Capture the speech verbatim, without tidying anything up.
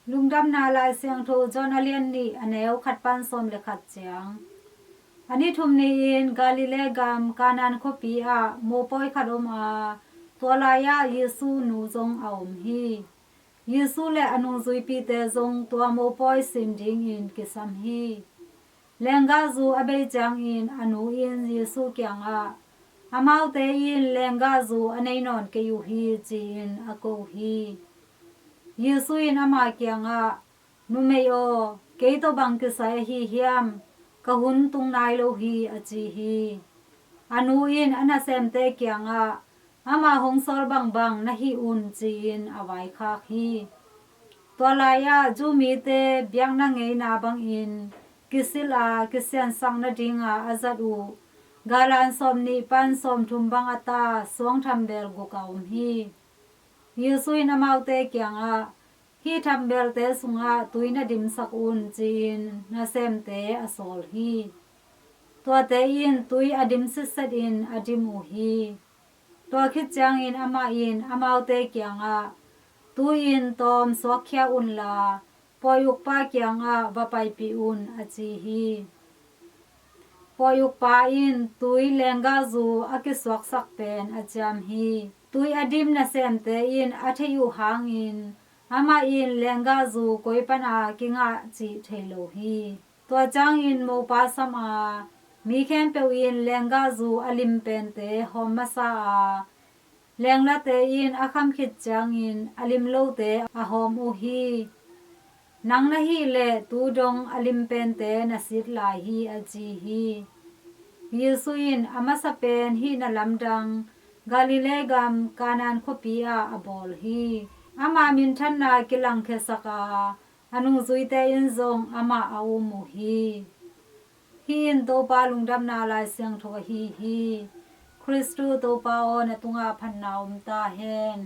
Lungdamna Lai Siangtho John a lian nih, a neu khat pan sawm le khat ciang. A ni thum ni-in Galilee gam Kanaan khuapi ah mopawi khat om a, tua lai-ah Jesu nu zong a om hi. Jesu le a nungzuipite zong tua mopawi sim dingin kisam hi. Lenggahzu a bei ciangin a nu in Jesu kiangah, "Amaute in lenggahzu a nei nawn kei uh hi," ci-in a ko hi. Jesu in ama kiangah, "Numei aw, kei tawh bang kisai ahi hiam? Ka hun tung nai lo hi," a ci hi. A nu in a nasemte kiangah, "Ama hong sawl bangbang na hih un," ci-in a vaikhak hi. Tua lai-ah Jew mite biakna ngeina bangin kisil a, kisiansak nadinga a zat uh galan sawmnih pan sawmthum bang a ta suang thambel guk a om hi. Jesu in amaute kiangah, "Hih thambelte sungah tui na dimsak un," ci-in nasemte a sawl hi. Tuate in tui a dim sitsetin a dim uh hi. Tua khit ciangin amah in amaute kiangah, "Tu-in tawm suakkhia unla, pawi ukpa kiangah va paipih un," a ci hi. Pawi ukpa in tui lenggahzu a kisuaksak pen a ciam hi. Tui a dim nasemte in a theih uh hangin amah in lenggahzu koi pana kingah cih thei lo hi. Tua ciangin mopa sam a, mi khempeuh in lenggahzu a lim pente hawm masa a, lenglate in a kham khit ciangin a lim lote a hawm uh hi. "Nang na hih leh tu dong a lim pente na sit lai hi," a ci hi. Jesu in a masa pen hih na lamdang Galilee gam Kanaan khuapi ah a bawl hi. Ama minthanna kilangkhiasak a, a nungzuite in zong amah a um uh hi. Hih in Topa Lungdamna Lai Siangtho ahi hi. Khristu Topa aw, na tungah phatna om ta hen.